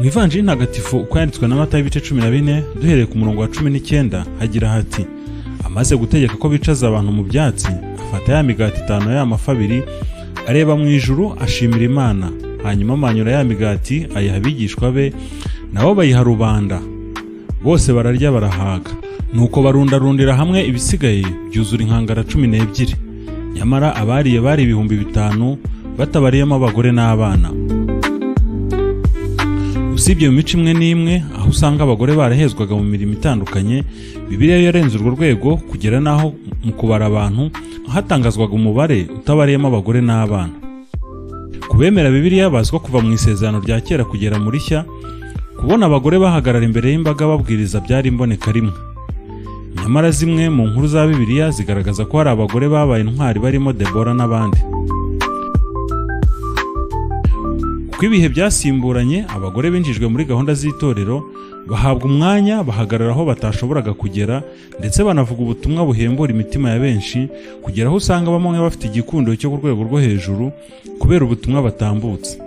Ivanjiri ntagatifu uko yanditswe na Matayo ibice 14 duhereye ku murongo wa 19 hagira hati: amaze gutegeka ko bicaza abantu mu byatsi, afata ya migati 5 ya mafi 2, areba mu ijuru ashimira Imana, hanyuma amanyura ya migati ayiha abigishwa be, nabo bayiha rubanda. Bose bararya barahaga. Nuko barundarundira hamwe ibisigaye byuzura inkangara 12. Nyamara abariye bari 5,000 batabariyemo abagore n'abana. Usibye mu mico imwe n'imwe aho usanga abagore barahezwaga mu mirimo itandukanye, Bibiliya yarenze urwo rwego kugera n'aho mu kubara abantu hatangazwaga umubare utabariyemo abagore n'abana. Kubemera Bibiliya bazi ko kuva mu isezerano rya kera kugera muri shya, kubona abagore bahagarara imbere y'imbaga babwiriza byari imboneka rimwe. Nyamara zimwe mu nkuru za Bibiliya zigaragaza ko hari abagore babaye intwari barimo Debora n'abandi. Uko ibihe byasimburanye, abagore binjijwe muri gahunda z'itorero bahabwa umwanya, bahagarara aho batashoboraga kugera, ndetse banavuga ubutumwa buhembura imitima ya benshi, kugera aho usanga bamwe bafite igikundiro cyo ku rwego rwo hejuru kubera ubutumwa batambutse.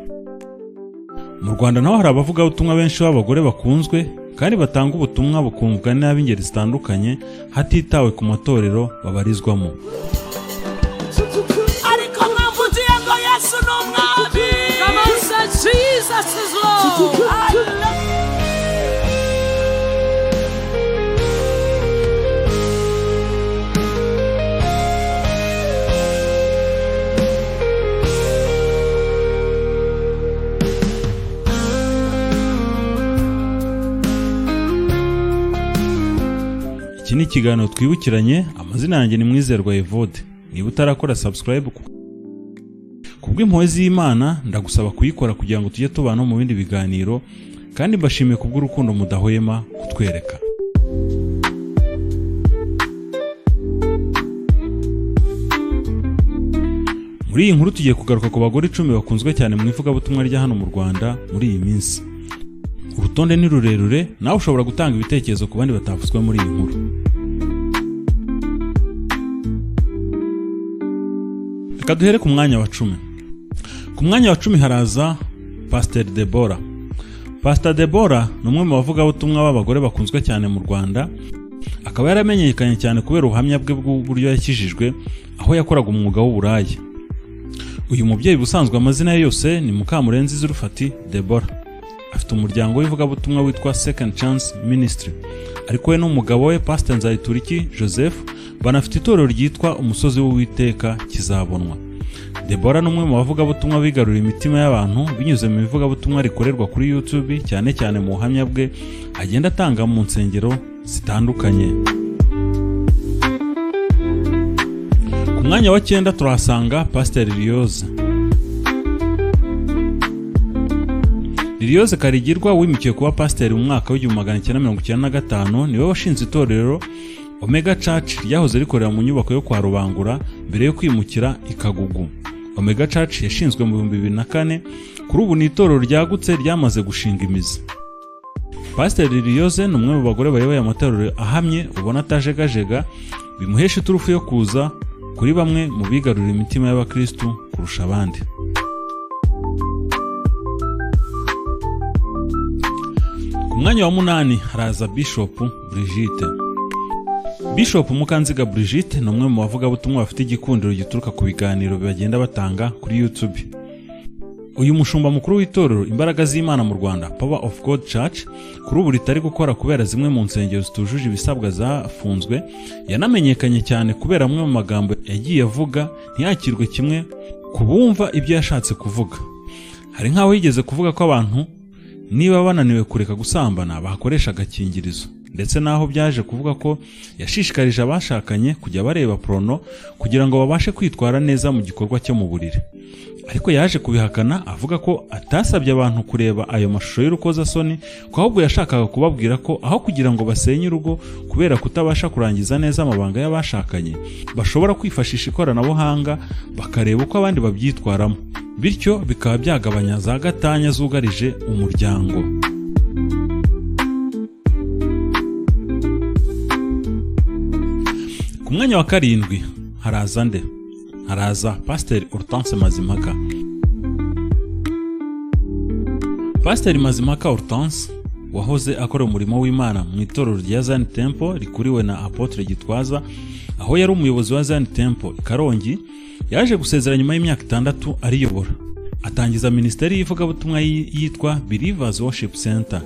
Mu Rwanda naho hari abavugabutumwa benshi b'abagore bakunzwe kandi batanga ubutumwa bukumvwa n'ab'ingeri zitandukanye hatitawe ku matorero babarizwamo. Ariko mwamvugiye ngo Yesu ni umwami. Come on, say Jesus is Lord. Iki ni ikiganiro twibukiranye, amazina yanjye ni Mwizerwa Evode. Niba utarakora subscribe kubw'impuhwe z'Imana, ndagusaba kuyikora kugira ngo tujye tubana mu bindi biganiro, kandi mbashimiye kubw'urukundo mudahwema kutwereka. Muri iyi nkuru tugiye kugaruka ku bagore 10 bakunzwe cyane mu ivugabutumwa rya hano mu Rwanda muri iyi minsi. Urutonde ni rurerure, nawe ushobora gutanga ibitekerezo ku bandi batavuzwe muri iyi nkuru. Reka duhere ku mwanya wa 10. Ku mwanya wa 10 haraza Pastor Debora. Pastor Debora ni umwe mu bavugabutumwa b'abagore bakunzwe cyane mu Rwanda, akaba yaramenyekanye cyane kubera ubuhamya bwe bw'uburyo yakijijwe aho yakoraga umwuga w'uburaya. Uyu mubyeyi ubusanzwe amazina ye yose ni Mukamurenzi Zurufati Debora. Afite umuryango w'ivugabutumwa witwa Second Chance Ministry, ariko we n'umugabo we Pastor Nzayituriki Joseph banafite itorero ryitwa Umusozi w'Uwiteka Kizabonwa. Debora ni umwe mu bavugabutumwa bigaruriye imitima y'abantu binyuze mu ivugabutumwa rikorerwa kuri YouTube, cyane cyane mu buhamya bwe agenda atanga mu nsengero zitandukanye. Ku mwanya wa 9 turahasanga Pastor Liliose. Liliose Karigirwa wimikiwe kuba pasiteri mu mwaka w'1995, niwe washinze itorero Omega Church ryahoze rikorera mu nyubako yo kwa Rubangura mbere yo kwimukira i Kagugu. Omega Church yashinzwe mu 2004, kuri ubu ni itorero ryagutse ryamaze gushinga imizi. Pasiteri Liliose ni umwe mu bagore bayoboye amatorero ahamye, ubona atajegajega, bimuhesha iturufu yo kuza kuri bamwe mu bigarurira imitima y'abakristu kurusha abandi. Ku mwanya wa 8 haraza Bishop Brigitte. Bishop Mukanziga Brigitte ni umwe mu bavugabutumwa bafite igikundiro gituruka ku biganiro bagenda batanga kuri YouTube. Uyu mushumba mukuru w'itorero Imbaraga z'Imana mu Rwanda, Power of God Church, kuri ubu ritari gukora kubera zimwe mu nsengero zitujuje ibisabwa zafunzwe, yanamenyekanye cyane kubera amwe mu magambo yagiye avuga ntiyakirwe kimwe ku bumva ibyo yashatse kuvuga. Hari nk'aho yigeze kuvuga ko abantu niba bananiwe kureka gusambana bakoresha agakingirizo, ndetse naho byaje kuvuga ko yashishikarije abashakanye kujya bareba porno kugira ngo babashe kwitwara neza mu gikorwa cyo mu buriri. Ariko yaje kubihakana avuga ko atasabye abantu kureba ayo mashusho y'urukozasoni, ko ahubwo yashakaga kubabwira ko aho kugira ngo basenye urugo kubera kutabasha kurangiza neza amabanga y'abashakanye, bashobora kwifashisha ikoranabuhanga bakareba uko abandi babyitwaramo, bityo bikaba byagabanya za gatanya zugarije umuryango. Ku mwanya wa 7 haraza nde? Haraza Pastor Hortense Mazimpaka. Pasiteri Mazimpaka Hortense wahoze akora umurimo w'Imana mu itorero rya Zion Temple rikuriwe na Apotre Gitwaza, aho yari umuyobozi wa Zion Temple i Karongi, yaje gusezera nyuma y'imyaka 6 ariyobora, atangiza minisiteri y'ivugabutumwa yitwa Believers Worship Center.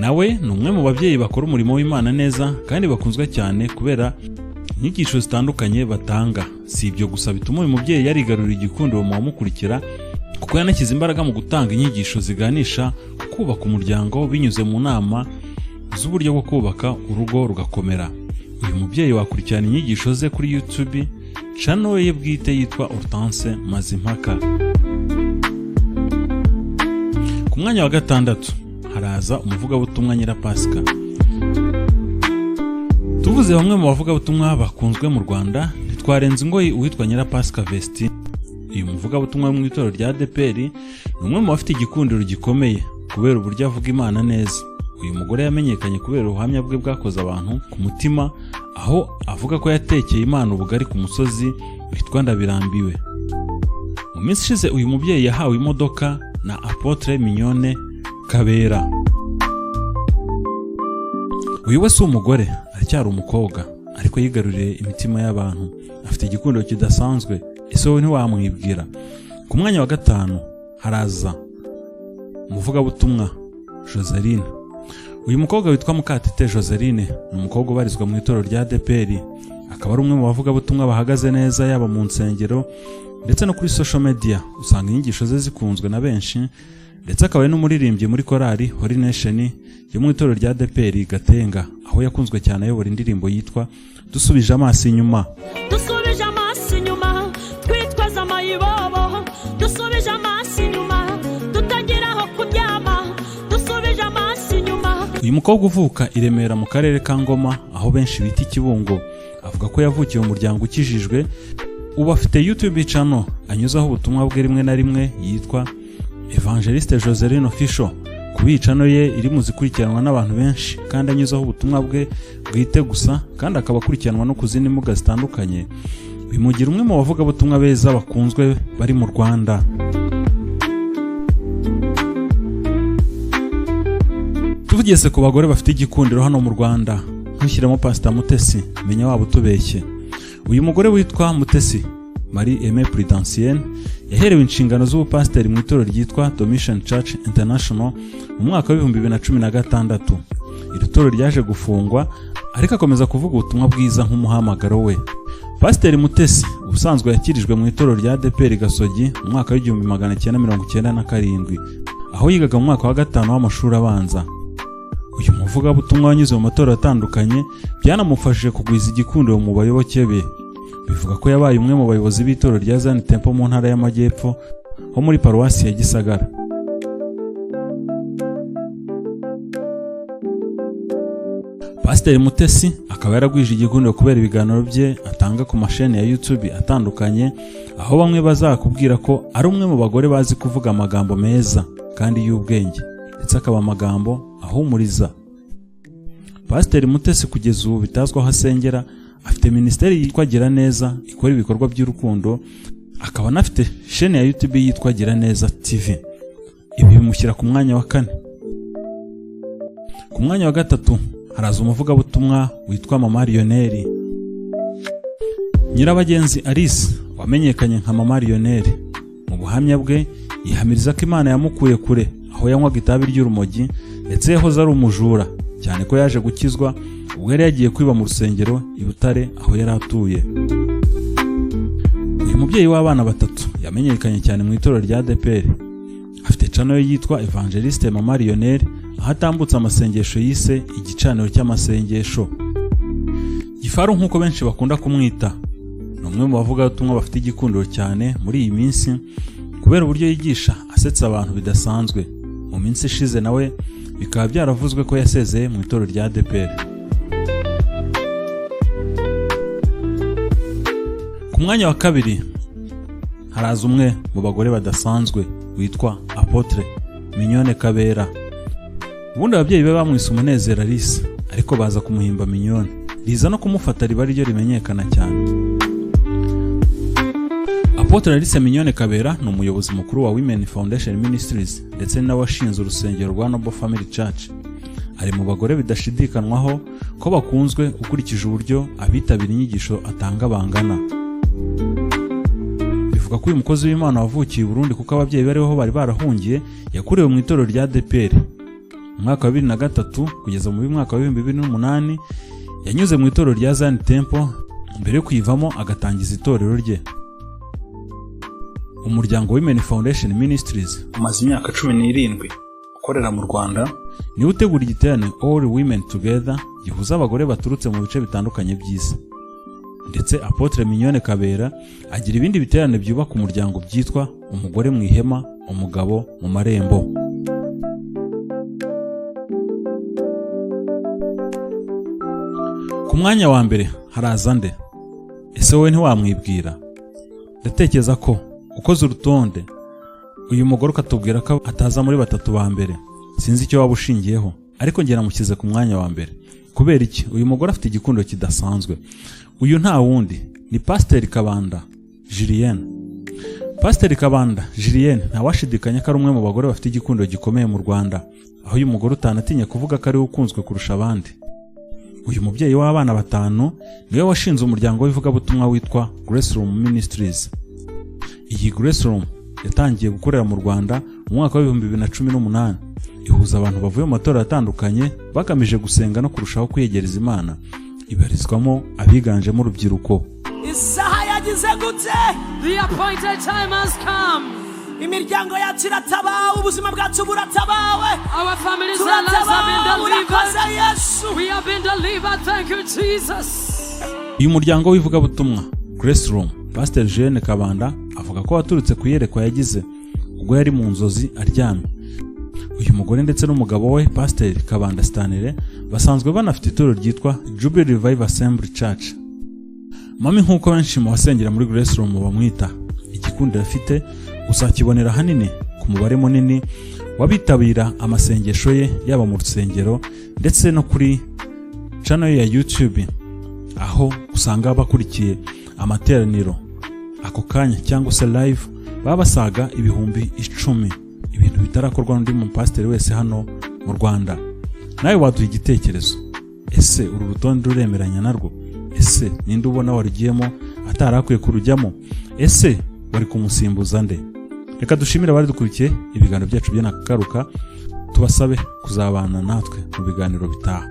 Nawe ni umwe mu babyeyi bakora umurimo w'Imana neza kandi bakunzwe cyane kubera inyigisho zitandukanye batanga. Si ibyo gusa bituma uyu mubyeyi yarigarurira igikundiro mu bamukurikira, kuko yanashyize imbaraga mu gutanga inyigisho ziganisha kubaka umuryango binyuze mu nama z'uburyo bwo kubaka urugo rugakomera. Uyu mubyeyi wakurikirana inyigisho ze kuri YouTube channel ye bwite yitwa Hortense Mazimpaka. Ku mwanya wa 6 haraza umuvugabutumwa Nyirapasika. Tuvuze bamwe mu bavugabutumwa bakunzwe mu Rwanda ntitwarenza ingoyi uwitwa Nyirapasika Vestine. Uyu muvugabutumwa mu itorero rya ADEPR ni umwe mu bafite igikundiro gikomeye kubera uburyo avuga Imana neza. Uyu mugore yamenyekanye kubera ubuhamya bwe bwakoze abantu ku mutima, aho avuga ko yatekeye Imana ubugari ku musozi witwa Ndabirambiwe. Mu minsi ishize uyu mubyeyi yahawe imodoka na Apotre Mignone Kabera. Uyu we si umugore, aracyari umukobwa, ariko yigaruriye imitima y'abantu, afite igikundiro kidasanzwe. Ese wowe ntiwamwibwira? Ku mwanya wa 5 haraza umuvugabutumwa Joseline. Uyu mukobwa witwa Mukatete Joseline ni umukobwa ubarizwa mu itorero rya ADEPR, akaba ari umwe mu bavugabutumwa bahagaze neza yaba mu nsengero ndetse no kuri social media. Usanga inyigisho ze zikunzwe na benshi, ndetse akaba ari n'umuririmbyi muri korali Holy Nation yo mu itorero rya ADEPR Gatenga, aho yakunzwe cyane ayobora indirimbo yitwa Dusubije amaso inyuma. Dusubije amaso inyuma twitwaza amayibobo, dusubije amaso inyuma tutagira aho kuryama, dusubije amaso inyuma. Uyu mukobwa uvuka i Remera mu karere ka Ngoma, aho benshi bita Ikibungo, avuga ko yavukiye mu muryango ukijijwe. Ubu afite YouTube channel anyuzaho ubutumwa bwe rimwe na rimwe yitwa Evangeliste Joseline Official. Kuba iyi channel ye iri mu zikurikiranwa n'abantu benshi kandi anyuzaho ubutumwa bwe bwite gusa, kandi akaba akurikiranwa no ku zindi mbuga zitandukanye, bimugira umwe mu bavugabutumwa beza bakunzwe bari mu Rwanda. Tuvugeze ku bagore bafite igikundiro hano mu Rwanda, ntushyiremo Pastor Mutesi, menya waba utubeshye. Uyu mugore witwa Mutesi Marie Aimée Prudentienne yaherewe inshingano z'ubupasiteri mu itorero ryitwa Dormition Church International mu mwaka wa 2016. Iri torero ryaje gufungwa, ariko akomeza kuvuga ubutumwa bwiza nk'umuhamagaro we. Pasiteri Mutesi ubusanzwe yakirijwe mu itorero rya ADEPR Gasogi mu mwaka wa 1997, aho yigaga mu mwaka wa 5 w'amashuri abanza. Uyu muvugabutumwa wanyuze mu matorero atandukanye byanamufashije kugwiza igikundiro mu bayoboke be. Bivuga ko yabaye umwe mu bayobozi b'itorero rya Zion Temple mu ntara y'Amajyepfo ho muri paruwasi ya Gisagara. Pasiteri Mutesi akaba yaragwije igikundiro kubera ibiganiro bye atanga ku masheni ya YouTube atandukanye, aho bamwe bazakubwira ko ari umwe mu bagore bazi kuvuga amagambo meza kandi y'ubwenge, ndetse akaba amagambo ahumuriza. Pasiteri Mutesi kugeza ubu bitazwi aho asengera, afite minisiteri yitwa Giraneza ikora ibikorwa by'urukundo, akaba anafite shene ya YouTube yitwa Giraneza TV. Ibi bimushyira ku mwanya wa 4. Ku mwanya wa 3 haraza umuvugabutumwa witwa Mama Lionel. Nyirabagenzi Alice wamenyekanye nka Mama Lionel, mu buhamya bwe yihamiriza ko Imana yamukuye kure aho yanywaga itabi ry'urumogi, ndetse yahoze ari umujura, cyane ko yaje gukizwa ubwo yari yagiye kwiba mu rusengero i Butare aho yari atuye. Uyu mubyeyi w'abana 3 yamenyekanye cyane mu itorero rya ADEPR. Afite channel yitwa Evangeliste Mama Lionel, aho atambutse amasengesho yise igicaniro cy'amasengesho. Gifaru nk'uko benshi bakunda kumwita, ni umwe mu bavugabutumwa bafite igikundiro cyane muri iyi minsi kubera uburyo yigisha asetsa abantu bidasanzwe. Mu minsi ishize nawe bikaba byaravuzwe ko yasezeye mu itorero rya ADEPR. Ku mwanya wa 2 haraza umwe mu bagore badasanzwe witwa Apotre Mignone Kabera. Ubundi ababyeyi be bamwise Umunezero Alice, ariko baza kumuhimba Mignone, riza no kumufata riba ryo rimenyekana cyane. Apotre Alice Mignone Kabera ni umuyobozi mukuru wa Women Foundation Ministries, ndetse nawe washinze urusengero rwa Noble Family Church. Ari mu bagore bidashidikanwaho ko bakunzwe ukurikije uburyo abitabira inyigisho atanga bangana. Bivuga ko uyu mukozi w'Imana wavukiye i Burundi, kuko ababyeyi be ariho bari barahungiye, yakuriwe mu itorero rya ADEPR mu mwaka wa 2003 kugeza mu mwaka wa 2008. Yanyuze mu itorero rya Zion Temple mbere yo kuyivamo agatangiza itorero rye. Umuryango Women Foundation Ministries umaze imyaka 17 ukorera mu Rwanda. Niwe utegura igiterane All Women Together gihuza abagore baturutse mu bice bitandukanye by'isi. Ndetse Apotre Mignone Kabera agira ibindi biterane byubaka umuryango byitwa Umugore mu Ihema, Umugabo mu Marembo. Ku mwanya wa mbere haraza nde? Ese wowe ntiwamwibwira? Ndatekereza ko ukoze urutonde uyu mugore ukatubwira ko ataza muri batatu ba mbere, sinzi icyo waba ushingiyeho, ariko njye namushyize ku mwanya wa mbere. Kubera iki? Uyu mugore afite igikundiro kidasanzwe. Uyu nta wundi ni Pasiteri Kabanda Julienne. Pasiteri Kabanda Julienne ntawashidikanya ko ari umwe mu bagore bafite igikundiro gikomeye mu Rwanda, aho uyu mugore utanatinya kuvuga ko ariwe ukunzwe kurusha abandi. Uyu mubyeyi w'abana batanu niwe washinze umuryango w'ivugabutumwa witwa Grace Room Ministries. Iyi Grace Room yatangiye gukorera mu Rwanda mu mwaka wa 2018, ihuza abantu bavuye mu matorero atandukanye bagamije gusenga no kurushaho kwiyegereza Imana. Ibarizwamo abiganjemo urubyiruko. Isaha yagize gute? The appointed time has come. Imiryango yacu iratabawe, ubuzima bwacu buratabawe. Our families and lives have been Turatabawe, urakoze delivered. Yesu. We have been delivered. Thank you, Jesus. Uyu muryango w'ivugabutumwa Grace Room, Pastor Jeanne Kabanda avuga ko waturutse ku iyerekwa yagize ubwo yari mu nzozi aryamye. Uyu mugore ndetse n'umugabo we Pastor Kabanda Stanley basanzwe banafite itorero ryitwa Jubilee Revival Assembly Church. Mami, nk'uko benshi mu basengera muri Grace Room bamwita, igikundiro afite uzakibonera ahanini ku mubare munini w'abitabira amasengesho ye, yaba mu rusengero ndetse no kuri channel ye ya YouTube, aho usanga bakurikiye amateraniro ako kanya cyangwa se live baba basaga 10,000, ibintu bitarakorwa n'undi mupasiteri wese hano mu Rwanda. Nawe waduha igitekerezo. Ese uru rutonde ruremeranya narwo? Ese ninde ubona warugiyemo atari akwiye kurujyamo? Ese wari kumusimbuza nde? Reka dushimire abari dukurikiye ibiganiro byacu by'Akagaruka, tubasabe kuzabana natwe mu biganiro bitaha.